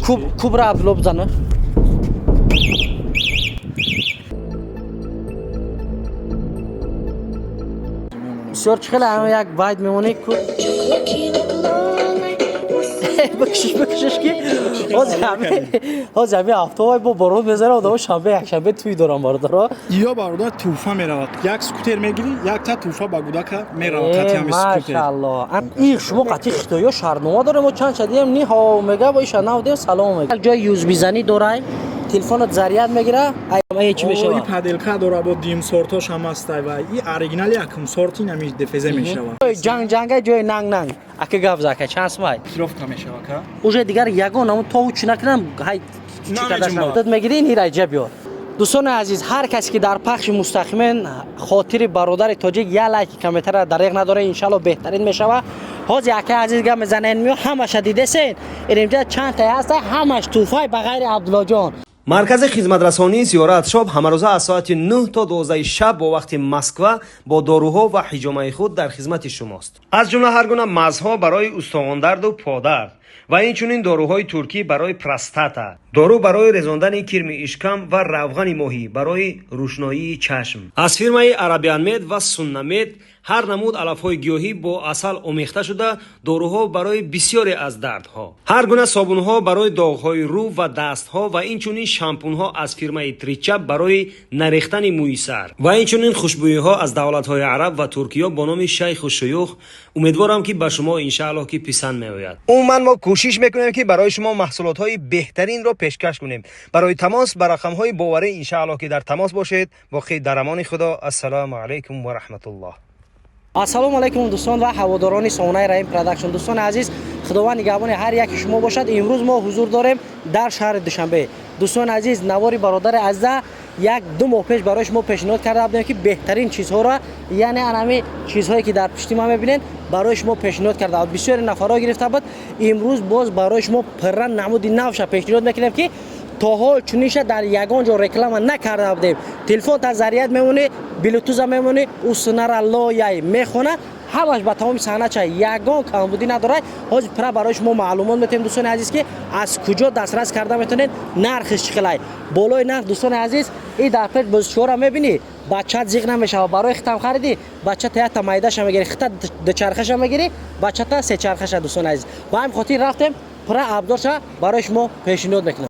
Куб кубра Абдулло бизана. Бисёр чӣ хеле ҳама як байт мемонӣ ку бикшиш, бикшиш, ки ҳозир ҳами ҳафтаҳои бо борон мезара, одамо шанбе, якшанбе туй дорам, бародаро. Ё бародар, тӯҳфа меравад. Як скутер мегирӣ, якта тӯҳфа ба гудака меравад қати ҳами скутер. Машаалло, ин шумо қати хитоиё шартнома дорем. Мо чанд ша дидем, ниҳо мега, бо иша нав дем, салом мега. Як ҷои USB занӣ дорай, телефонат заряд мегира, ай чӣ и мешава? Поделка дора, бо дим сортош ҳам ҳастай ва и оригинали якум сорти нами ДФЗ мешавад. Ҷои ҷанг ҷанга, ҷои нанг нанг. Ака, гап зака, чанд сумай? Киловка мешава, ка. Уже дигар ягон ҳамун тоҳу чӣ накунам, ҳай чӣ Намеҷунбад. карда мегирӣ, ин ҳираҷа биёр. Дӯстони азиз, ҳар касе ки дар пахши мустақимен хотири бародари тоҷик я лайки, комментара дареғ надора, иншалло беҳтарин мешава. Ҳозир акаи азиз гап мезанен, миё ҳамаша дидесен, инҷа чанд тае ҳаста, ҳамаш тӯҳфаи ба ғайри Абдуллоҷон. Маркази хизматрасонии Зиёрат Шоп ҳамарӯза аз соати 9 то 12 шаб бо вақти Москва бо доруҳо ва ҳиҷомаи худ дар хизмати шумост. Аз ҷумла ҳар гуна мазҳо барои устухондарду подард ва инчунин доруҳои туркӣ барои простата, дору барои резондани кирми ишкам ва равғани моҳӣ барои рӯшноии чашм. Аз фирмаи Арабианмед ва Суннамед ҳар намуд алафҳои гиёҳӣ бо асал омехта шуда, доруҳо барои бисёре аз дардҳо, ҳар гуна собунҳо барои доғҳои рӯ ва дастҳо ва инчунин шампунҳо аз фирмаи Тричап барои нарехтани мӯи сар ва инчунин хушбӯиҳо аз давлатҳои араб ва туркиё бо номи Шайху Шуюх. Умедворам, ки ба шумо иншааллоҳ ки писанд меояд. Умуман, мо кӯшиш мекунем, ки барои шумо маҳсулотҳои беҳтаринро пешкаш кунем. Барои тамос ба рақамҳои боварӣ иншааллоҳ ки дар тамос бошед. Боқӣ дар амони Худо. Ассалому алайкум ва раҳматуллоҳ. Ассалому алайкум, дӯстон ва ҳаводорони сомонаи Раим Продакшн. Дӯстони азиз, Худованд нигаҳбони ҳар яки шумо бошад. Имрӯз мо ҳузур дорем дар шаҳри Душанбе. Дӯстони азиз, навори бародари азиза як ду моҳ пеш барои шумо пешниҳод карда будем, ки беҳтарин чизҳоро, яъне анами чизҳое ки дар пушти ман мебинед, барои шумо пешниҳод карда буд. Бисёре нафарҳо гирифта буд. Имрӯз боз барои шумо пурра намуди навша пешниҳод мекунем, ки то ҳол чуниша дар ягон ҷо реклама накарда будем. Телефон та заряд мемонӣ, блютуза мемонӣ, усунара лояй мехона, ҳамаш ба тамоми саҳнача ягон камбудӣ надорад. Ҳозир пура барои шумо маълумот метавем, дӯстони азиз, ки аз куҷо дастрас карда метавонед, нархиш чӣ хелай, болои нарх. Дӯстони азиз, и дар пеш бозичиҳоро мебинӣ, бачат зиқ намешава. Барои хитам харидӣ, бачата якта майдаша мегирӣ, хита дучархаша мегирӣ, бачата сечархаша. Дӯстони азиз, ба ҳамин хотир рафтем, пура абзорша барои шумо пешниҳод мекунем.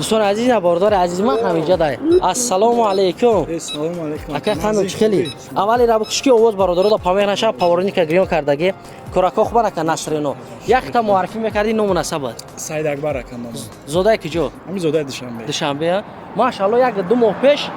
Дӯстони азиз, бародари азиз ман ҳаминҷа дай. Ассалому алайкум. Салому алайкум. Ака, ханум, чӣ хели? Аввали ра бикуш, ки овоз бародаро памех нашава. Поворотника гирён кардаги курако хубан. Ака, насрино якта муаррифӣ мекардӣ, ному насабат? Саид Акбар, ака, ном. Зодаи куҷо? Ҳами зодаи Душанбе. Душанбе. Машаалло, як ду моҳ пеш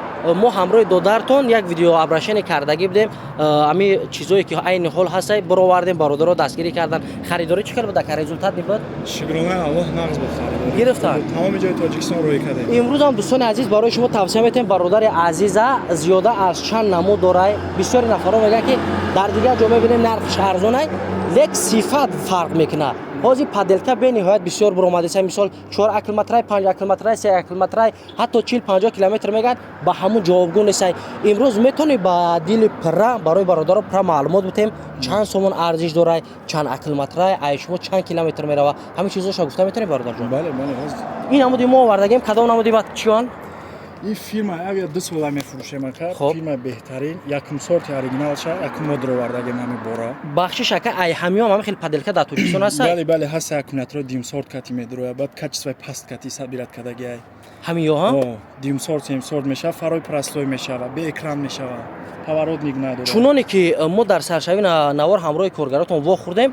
мо ҳамроҳи додартон як видеообращение кардагӣ будем. Ами чизое ки айни ҳол ҳастай баровардем, бародаро дастгирӣ кардан. Харидорӣ чӣ хел буд, ака, результат нибуд? Шукрона Аллоҳ, нағз буд харидорӣ. Гирифтан? Тамоми ҷои Тоҷикистон рӯй кардем. Имрӯз ҳам, дӯстони азиз, барои шумо тавсия метиҳем. Бародари азиза зиёда аз чанд намуд дорай. Бисёри нафарҳо мегӯянд, ки дар дигар ҷо мебинем, нархш арзонай, лек сифат фарқ мекунад. Ҳозир поделка бениҳоят бисёр буромадеса. Мисол, чор аккумуляторай, панҷ аккумуляторай, се аккумуляторай, ҳатто 40-50 километр мегӯянд, ба ҳамун ҷавобгӯ несай. Имрӯз метавонӣ ба дили пурра барои бародаро пурра маълумот битем, чанд сомон арзиш дорай, чанд аккумуляторай, ай шумо чанд километр мерава, ҳамин чизоша гуфта метавонӣ, бародарҷон? Бале, бале, ҳозир. Ин намуди мо овардагем, кадом намуди ба чиён? Ин фирма як 2 сола мефурӯшем, ака. Хоб. Фирма беҳтарин, якум сорти, оригиналша, якум мо дуровардагем ҳами бора. Бахшиш, ака, ай ҳамиём ҳами хел поделка дар Тоҷикистон ҳаста? Бале, ҳаста, аккумулятори дуюм сорт кати медуроя, баъд качествои паст кати сабират кардагиай. Ҳамиё, ҳа? О, дуюм сорт, сеюм сорт мешава, фарои простой мешава, бе экран мешава, поворотник надорад. Чуноне ки мо дар саршавии навор ҳамроҳи коргаротон вохӯрдем,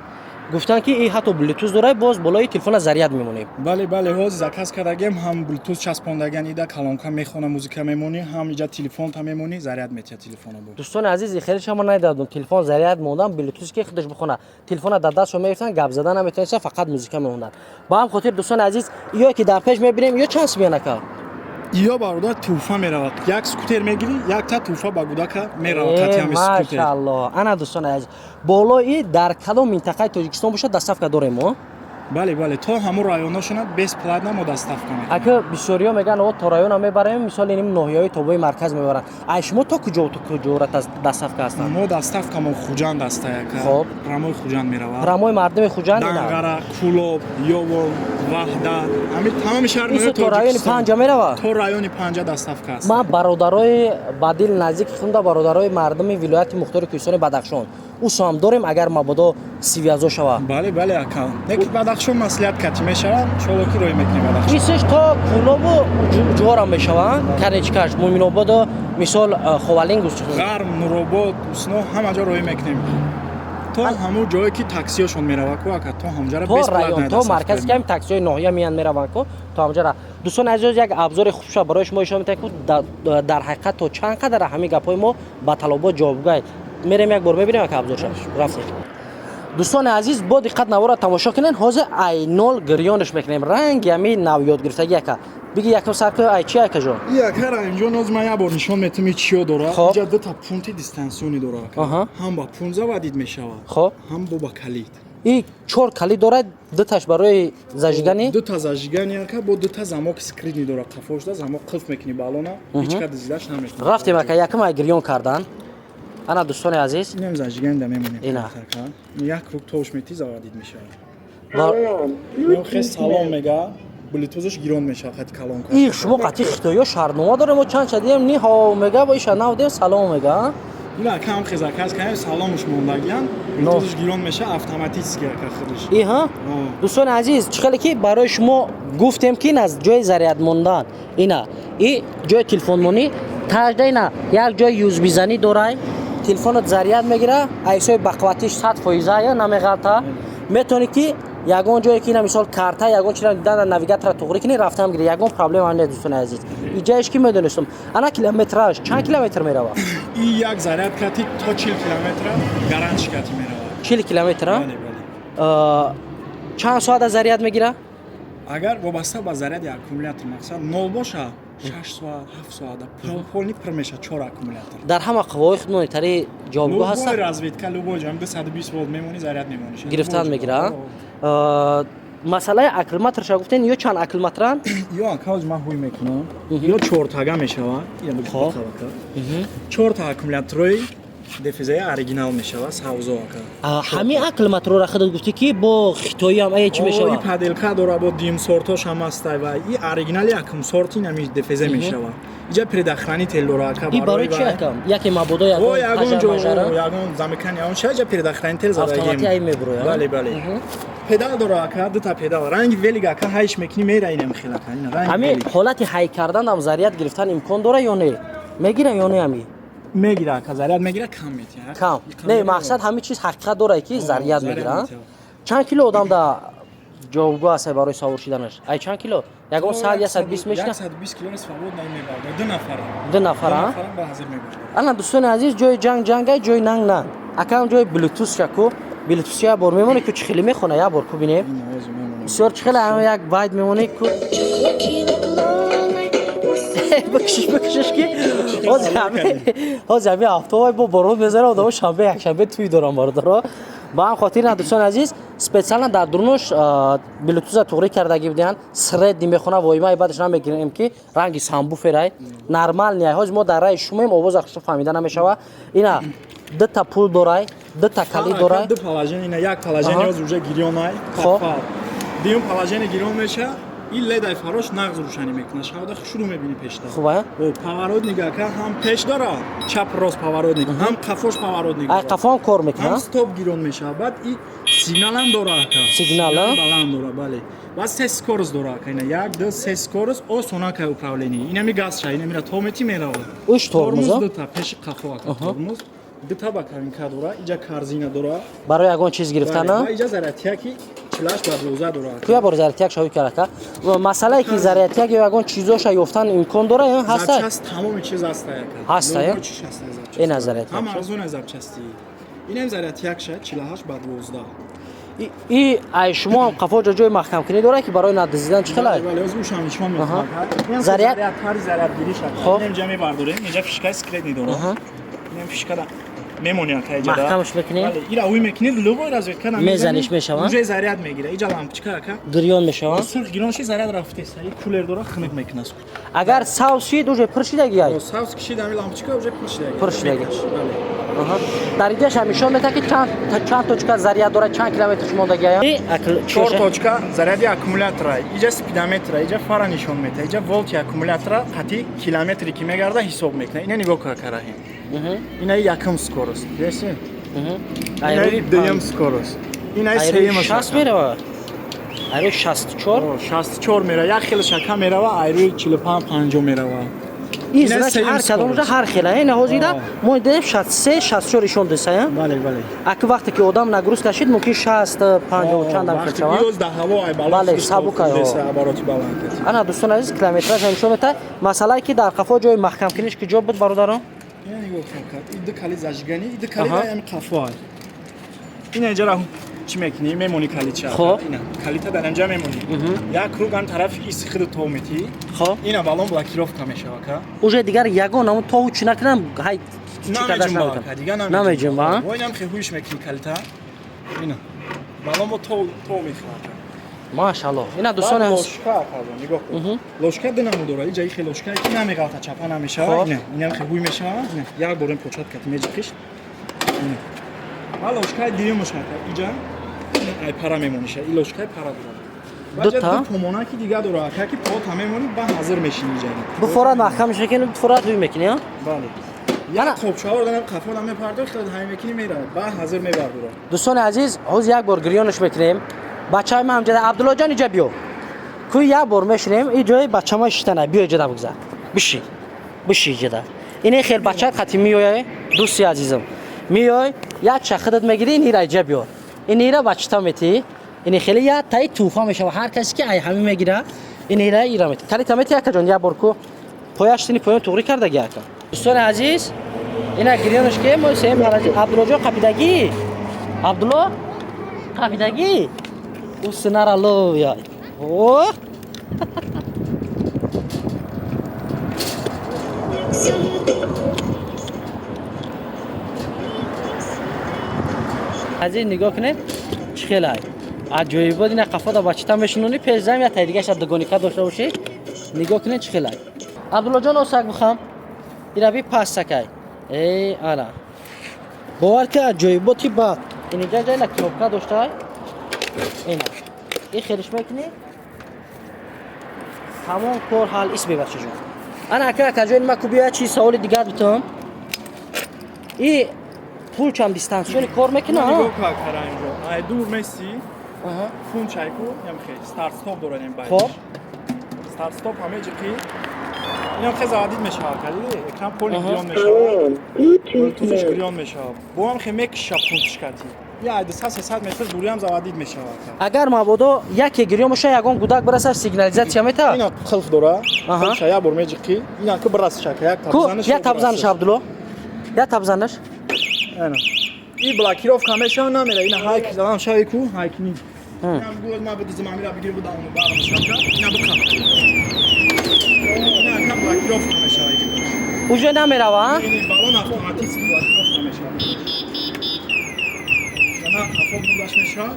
гуфтанд, ки и ҳатто блютуз дорад, боз болои телефона заряд мемонем. Бале, ҳозир заказ кардагем, ҳам блютуз часпондаган, ида колонка мехона, музыка мемонӣ, ҳам иҷа телефонта мемонӣ, заряд метиҳад телефона бо. Дӯстони азиз, хеле шумо надидам, телефон заряд мондам, блютуз ки худаш бихона, телефона дар дастшон мегирифтан, гап зада наметавонистан, фақат музыка мемонданд. Ба ҳам хотир, дӯстони азиз, ё ки дар пеш мебинем, ё чанд сумиян, ака? Ё, бародар, тӯҳфа меравад. Як скутер мегирӣ, якта тӯҳфа ба гудака меравад қати ҳами скутер. Машаалло. Ана, дӯстони азиз, болои дар кадом минтақаи Тоҷикистон бошад, доставка дорем мо? Бале, то ҳамун районошона бесплатно мо доставка мекунем. Ака, бисёриҳо мегӯянд, о, то района мебарем, мисол иним ноҳияҳои тобои марказ мебаранд. Ай шумо то куҷо, то куҷора доставка ҳастанд? Мо доставкамон Хуҷанд аста, яка. Хоб. Прямой Хуҷанд меравад. Прямой мардуми Хуҷанд ина. Данғара, Кулоб, Ёвон, Ваҳдат, ҳами тамоми шаҳр. Исо то райони Панҷа меравад? То райони Панҷа доставка аст. Ман бародарои ба дил наздики хунда, бародарои мардуми вилояти мухтори кӯҳистони Бадахшон, усо ҳам дорем, агар мабодо связо шава. Бале, ака, неки Бадахшон маслиҳат кати мешавад, иншолло ки рӯй мекунем Бадахшон. Исш то Кулобу ҷуворам мешава, канечкаш Муминободу, мисол, Ховалинг. Ғарм, Нуробод, Усно, ҳама ҷо рӯй мекунем, то ҳамун ҷое ки таксиёшон меравад ку, ака, то ҳамҷара. То район, то маркази ки ҳами таксиҳои ноҳия меянд, мераванд ку, то ҳамҷара. Дӯстони азиз, як абзори хубша барои шумо ишора метавонем, ку дар ҳақиқат то чанд қадар ҳамин гапҳои мо ба талабот ҷавобгӯ. Мерем, як бор мебинем, як абзорша. Рафтем. Дӯстони азиз, бо диққат навора тамошо кунед. Ҳозир ай нол гирёнш мекунем, ранги ҳами нав ёдгирифтаги. Яка биги, якум сар ку, ай чи, акаҷон? Яка, инҷо ноз ман як бор нишон метам, и чиё дорад. Инҷа дута пункти дистанционный дорад, ҳам ба пункт заводить мешавад, ҳам бо ба калид. И чор калид дорад, дуташ барои зажигание. Дута зажигание, ака, бо дута замок скрытный дорад, қафошда замок, қулф мекунӣ балона, ҳеҷ кад зидаш намекунад. Рафтем, ака, якум ай гирён кардан. Ана, дӯстони азиз. Инам зажигание да мемонем. Ина. Як рук тош мети, заводить мешавад. Хес салом мега, блютузш гирон мешавад хати колонка. И шумо қати хитоиё шартнома дорем, мо чанд шадием, ни ҳо мега, бо иша нав дем, салом мега. Ина кам хеза кас каем, саломуш мондагиян, блютузш гирон меша автоматически, ака, худиш. Иҳа, дӯстони азиз, чӣ хеле ки барои шумо гуфтем, ки ин аз ҷои заряд мондан, ина и ҷои телефонмонӣ таҷда, ина як ҷои USB занӣ дорай, телефонот заряд мегира, айсои бақватиш 100 фоизая, намеғалта. Метавонӣ ки ягон ҷое ки ина, мисол, карта, ягон чиза дидан, навигатора туғрӣ кунӣ, рафтам гири, ягон проблема не. Дӯстони азиз, иҷаеш ки медонистум. Ана, километраж чанд километр мерава? И як заряд кати то 40 километра гарантиш кати мерава. 40 километра? Чанд соата заряд мегира? Агар вобаста ба заряди аккумулятор, мақсад нол боша, 6 соат, 7 соат полный пур мешавад чор аккумулятор. Дар ҳама қувваҳои худмонитарӣ ҷавобгӯ ҳаста? Любой розетка, любой ҷо 220 волт мемонӣ, заряд мемонӣ. Гирифтан мегира. Масъалаи аккумуляторша гуфтен, ё чанд аккумуляторанд? Ё, акаоз ман ҳуй мекунам, ё чортага мешавад. Чорта аккумуляторои ДФЗ оригинал мешавад, савзо, ака. Ҳамин аккумуляторро худат гуфтӣ, ки бо хитоиам ае чӣ мешавад? И поделка дора, бо дим сортош ҳам ҳастай ва и оригинали якум сорти нами ДФЗ мешавад. Иҷа предохранитель дора, ака. И барои чи, ака? Яке мабодо ягон ягон ҷо ягон замыкание он ша, иҷа предохранитель задаги, автомати ай мебурояд. Бале, педал дора, ака, дута педал, ранги велик, ака, ҳайш мекунӣ, мера, инам хел, ака. Ҳамин ҳолати ҳай кардан ҳам заряд гирифтан имкон дора ё не? Мегира ё не ҳами? Мегира, ака, заряд мегира, кам метиҳад. Кам не, мақсад ҳамин чиз ҳақиқат дорад, ки заряд мегира. Чанд кило одам да ҷавобгӯ аст барои савор шиданаш? Ай чанд кило? Ягон сад, 120 мешина? 120 кило свободно мебард, ду нафара. Ду нафара. Ана, дӯстони азиз, ҷои ҷанг ҷангай, ҷои нанг нанг. Акам, ҷои блютуз шаку, блютуз як бор мемонӣ ку, чӣ хеле мехона, як бор ку бинем, бисёр чӣ хеле як байт мемонӣ ку, бикшиш, бикшиш, ки ҳозир ҳами ҳафтаҳои бо борон мезара, одамо шанбе, якшанбе туй дорам, бародаро. Ба ҳам хотир на, дӯстони азиз, специально дар дурнуш блютуза туғрӣ кардагӣ будиянд, средний мехона, воимаи баъдаш намегирем, ки ранги самбуферай, нормальный. Ҳозир мо дар раи шумоем, овоза хушо фаҳмида намешава. Ина дута пул дорай, дута калид дорай. Ду положение, як положение ҳозир уже гирёнай, дуюм положение гирён меша. Ин ледай фарош нағз рӯшанӣ мекунад. Шавда хушрӯ мебинӣ пешта. Хуб, а? О, поворотник ака ҳам пеш дора, чап рост поворотник, ҳам қафош поворотник. Ай қафо ҳам кор ҳам мекунад? Стоп гирон мешавад. Баъд и сигналам дора ака. Сигнал, а? Баланд дора, бале. Баъд се скорость дора ака. Ина 1, 2, 3 скорость, осонака управление. Инами газ ша, инамира то мети мерава. Уш тормоз, а? Дута пеши қафо ака тормоз. Дута ба кабинка дора, иҷа корзина дора. Барои ягон чиз гирифтан, а? Бале, ва иҷа зарядтияки 48 ба 12 дора ака. Куя бор зарядтияк шавӣ карака. Масъалае ки зарядтияк ё ягон чизоша ёфтан имкон дора, ё ҳаста? Запчасть тамоми чиз ҳаста ака. Ҳаста, ё? Любой чиз ҳаста запчасть. Ина зарядтияк. Ҳам арзон запчасти. Инам зарядтияк ша 48 ба 12. И ай шумо ҳам қафо ҷо ҷои маҳкамкунӣ дора ки барои надизидан чӣ хелай? Бале, оз ушам нишон Аҳа. медиҳам. Заряд- Заряд ҳар зарядгирӣ шад. Хоб. Инам ҷа мебардорем, инҷа фишкаи скелетни дора. Аҳа. Инам фишкада мемонӣ ака иҷа. Маҳкамаш мекунӣ? Бале, ира уй мекунӣ, любой разведка на Мезаниш мешава? Уже заряд мегира. Иҷа лампочка ака. Гирён мешава? Сурх гирон ши заряд рафтест. И кулер дора хунук мекунад. Агар савз шид, уже пур шидаги ай. Савз кишид ами лампочка уже пур шидаги. Пур шидаги. Бале. Аҳа. Дар инҷаш ҳам нишон медиҳад ки чанд точка заряд дорад, чанд километр мондагӣ ай. Чор точка заряди аккумулятора, иҷа спидометра, иҷа фара нишон медиҳад, иҷа волти аккумулятора қати километре ки мегарда ҳисоб мекунад. Ина нигоҳ кар караҳем. Ина якум скорость. Деси? Ина дуюм скорость. Ина сеюм. 60 мерава. Айрӯи 64. 64 мерава. Як хел шака мерава, айрӯи 45 50 мерава. Ин Ина значит сеюм ҳар кадом скорость. уже ҳар хела. Ина ҳозира мо дидем 63, 64 ишон десая. Бале, бале. Аки вақте ки одам нагрузка шид, мумкин 60, 50 чандам хел шава. Вақте дар ҳаво ай баланд. Бале, сабук ай, о. Деса обороти баланд. Ана дӯстон азиз, километраж нишон медиҳад. Масъалае ки дар қафо ҷои маҳкамкуниш ки ҷо буд, бародарон? Ина нигоҳ кар. И ду калид зажигани, и ду калид Аҳа. ай ами қафо ай. Ина инҷа ра чӣ мекунӣ? Мемонӣ калидча. Хоб. Ина калита дар инҷа мемонӣ. Як круг ан тарафи иси худу то метӣ. Хоб. Ина балон блокировка мешава ка. Уже дигар ягон ҳамун тоҳу чӣ накунам, ҳай чӣ кардаш Намеҷунба наметавонам. ка, дигар Намеҷунба, а? Во инам хе ҳуиш мекунӣ калита. Ина. Балон бо то то мехӯрад. Машаллоҳ. Ина дӯстон Баъд азиз. ложка ака, нигоҳ кун. Ложка ду намуд дорад. Иҷа ихе ложка ки намеғалта, чапа намешава. Хоб. Ина, инам хе ҳуй мешава. Ина, як бор ин почат кати меҷиқиш. Ина. Ва ложкаи дуюмаш ака, иҷа ина ай пара мемониша. И ложкаи пара дорад. Баъд Дута? ду помонаки дига дорад ака ки пота мемонӣ, ба ҳазир мешинӣ иҷа. Буфорат маҳкамш мекунӣ, буфорат ҳуй мекунӣ, а? Бале. Ана- Як қопчаҳоро данам қафо намепардохт, ҳай мекунӣ меравад. Ба ҳазир мебардорад. Дӯстони азиз, ҳозир як бор гирёнш мекунем. Бачаи ман ҳамҷада Абдуллоҷон иҷа биё. Ку як бор мешинем, и ҷои бачама шиштана. Биё иҷада бигзар. Биши. Биши иҷада. Ин хел бачаат хати миёя, дӯсти азизам. Миёй, як чахидат мегири, ин ира иҷа биёр. Ин ира бачата мети. Ин хеле як таи туҳфа мешава. Ҳар касе ки ай ҳами мегира, ин ира ира мети. Калита мети акаҷон, як бор ку пояш тини поён туғри кардаги ака. Дӯстони азиз, ина гирёнш ки мо сеем дараҷа Абдуллоҷон қапидагӣ. Абдулло қапидагӣ. У синара лоя. О! Азиз нигоҳ кунед, чӣ хелай. Аҷоибот ина қафода бачата мешинонӣ, пеш зам я тай дигаша дугоника дошта бошӣ. Нигоҳ кунед чӣ хелай. Абдуллоҷон осак бихам. Ира би пассакай. Эй, ана. Бовар ки аҷоиботи бад. Инҷа ҷайна кнопка доштай. Ина. И хелиш мекунӣ? Ҳамон кор ҳал ис мебахши ҷон. Ана ака акаҷон ма ку бия чи саволи дигар битам. И пулчам дистанционный кор мекуна? Нигоҳ кар кара инҷо. Ай дур меси, Аҳа. Фун чайку, ям хе старт стоп дорад ин байк. Хоб. Старт стоп ҳаме ҷиқи. Инам хе заводить мешавад, калиди экран полный Аҳа. гирён мешавад. Блютузш гирён мешавад. Бо ҳам хе мекиша пунтш кати. Я 200 300 метр дуриам заводить мешавад. Агар мабодо яке гирён боша, ягон гудак бираса, сигнализатсия метавад? Ина қилф дора. Аҳа. Қилфша як бор меҷиқи. Ина ку бирасша як Ку табзанаш. я табзанаш Абдулло. Я табзанаш. Ана. И блокировка мешава намера. Ина ҳайк задам шави ку, ҳайк ни. Инам гӯяд ма бидизм амира бигир будам барм шака. Ина бихам. Ина ка блокировка мешава. Уже намерава, а? Ини балон автоматически блокировка мешава. Ина қафо будаш мешава.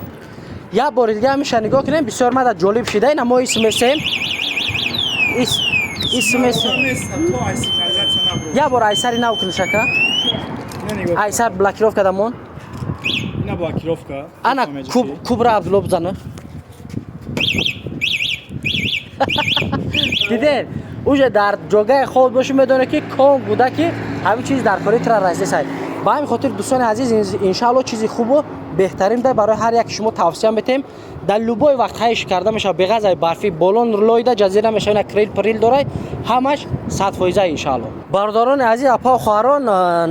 Як бори дига ҳамеша нигоҳ кунем, бисёр мада ҷолиб шида. Ина мо исм месем. Исм месем. То ай сигнализатсия набуд. Як бор айсари нав куниш ака. Ина нигоҳ. Айсар блокировка дамон. Ина блокировка. Ана куб кубра Абдулло бизана. Диден, уже дар ҷогаи хоб бошӣ, медоне, ки кон буда, ки ҳамин чиз дар кори тра разесай. Ба ҳамин хотир, дӯстони азиз, иншаалло, чизи хубу беҳтарин да барои ҳар як шумо тавсия метем. Дар любой вақт ҳайш карда мешавад, беғазай барфӣ, болон лойда ҷазира мешавад, ина крил прил дорай, ҳамаш 100%, иншаалло. Бародарони азиз, апа, хоҳарон,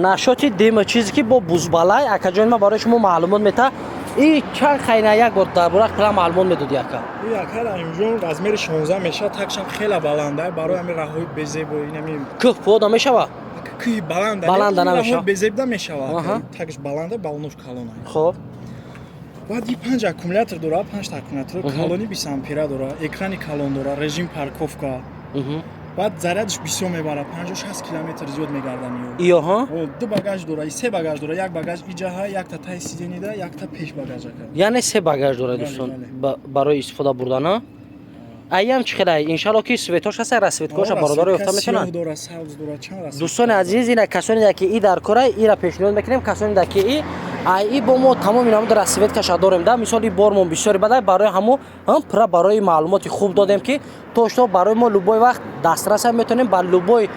нашоти дема чизе ки бо бузбалай, акаҷони ман барои шумо маълумот мета. И чанд хайна, як бор дар борааш пура маълумот медоди, ака. И ака Раҳимҷон, размери 16 мешавад, такшам хеле баланда, барои ҳамин раҳои безебо, инами Кӯҳ пода мешава? Кӯҳи баланда. Баланда намешавад? Безебда мешавад. Аҳа. Такш баланда, балонош калона. Баъд и панҷ аккумулятор дора, панҷта аккумулятор калони 20 ампера дора, экрани калон дора, режим парковка. Баъд зарядш бисёр мебарад, 50-60 километр зиёд мегардани. Иё ҳа? О, ду багаж дора, и се багаж дора: як багаж иҷаҳа, якта таи сиденье да, якта пеш багажака. Яъне се багаж дорад. Бале, Дӯстон, бале. Барои истифода бурдана айям чӣ хелай, иншалло, ки цветош ҳаста, расцветкоша бародаро ёфта метавонанд. Сиёҳ дора, сабз дора, чанд расцветка. Дӯстони азиз, ина касоне ки и дар кора, ира пешниҳод мекунем. Касоне ки и ай и бо мо тамоми намуд расцветкаша дорем да. Мисол, и бормон бисёри бадай, барои ҳамо ҳам пура барои маълумоти хуб додем, ки то что барои мо любой вақт дастраса метавонем ба любой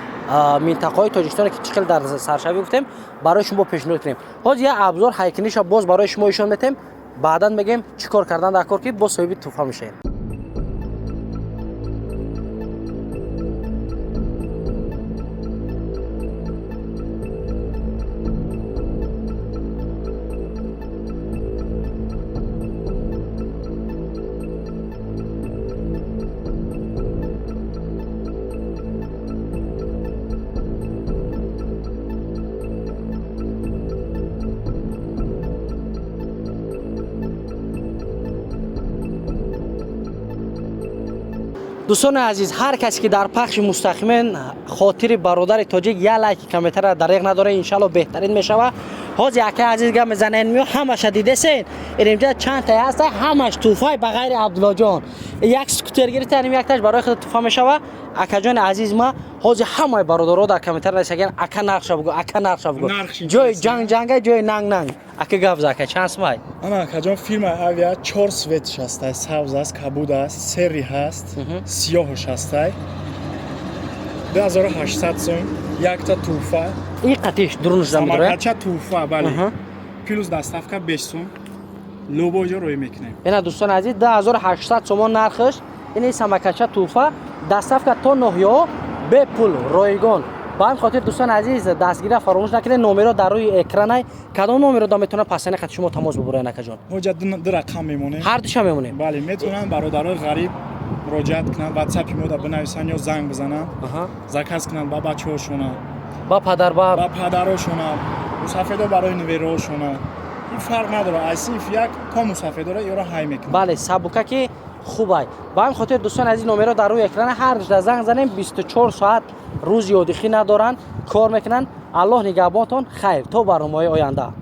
минтақаҳои Тоҷикистоне, ки чӣ хел дар саршавӣ гуфтем, барои шумо пешниҳод кунем. Ҳозир як абзор ҳайкиниша боз барои шумо ишон метем, баъдан мегем чӣ кор кардан дар кор, ки боз соҳиби тӯҳфа мешавем. Дӯстони азиз, ҳар касе ки дар пахши мустақимен хотири бародари тоҷик як лайки, комментария дареғ надора, иншалло, беҳтарин мешава. Ҳозир акаи азиз гап мезанен, миё ҳамаша дидесен, инҷа чанд тае ҳаста, ҳамаш тӯҳфаи, ба ғайри Абдуллоҷон як скутер гирифта, ним якташ барои худ тӯҳфа мешава. Акаҷони азиз ма, ҳозир ҳамаи бародаро дар комментария нависаган: «Ака, нархша бугӯ, ака, нархша бугӯ». Нархш Ҷои интересно. ҷанг ҷанга, ҷои нанг нанг. Ака, гап за, ака, чанд сумай? Ана, акаҷон, фирма Авиа, чор цветш ҳастай: сабз аст, кабуд аст, серый ҳаст, сиёҳш ҳастай. 2800 сом, якта туҳфа. И қатиш дурунаш замедроя? Самокатча туҳфа, бале, плюс доставка 5 сум, любой ҷо рӯй мекунем. Ина, дӯстони азиз, 2800 сомон нархш, ини самокатча туҳфа, доставка то ноҳияҳо бепул, ройгон. Ба ҳамин хотир, дӯстони азиз, дастгирия фаромӯш накунед. Номеро дар рӯи экранай. Кадом номеро да метавонад пасани хати шумо тамос бубурен, акаҷон? Ҳоҷа ду рақам мемонем. Ҳар душа мемонем. Бале, метавонанд бародарои ғариб муроҷиат кунанд, ватсапи мода бинависанд ё занг бизананд, заказ кунанд ба бачаҳошона, Ба падар, ба ба падарошона, мусафедо барои невераошона. Ин фарқ надорад, аз синфи як то мусафедора ёро ҳай мекунад. Бале, сабука ки хубай. Ба ҳамин хотир, дӯстони азиз, номеро дар рӯи экрана, ҳар душда занг занем. 24 соат, рӯзи ёдихӣ надоранд, кор мекунанд. Аллоҳ нигаҳбонтон. Хайр, то барномаҳои оянда.